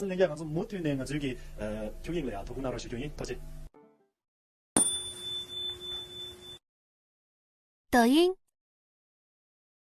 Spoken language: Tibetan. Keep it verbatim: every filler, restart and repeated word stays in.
ལགས་སོ། ལྷན་རྒྱས་ང་ཚོ་མུ་མཐུད་ནས་ང་ཚོའི་གི་ཨ་ཁྱུག་དབྱིངས་ལ་ཡང་དོ་ཁུར་གནང་རོགས་ཞུ་རྒྱུ་ཡིན། ཐུགས་རྗེ་ཆེ། 抖音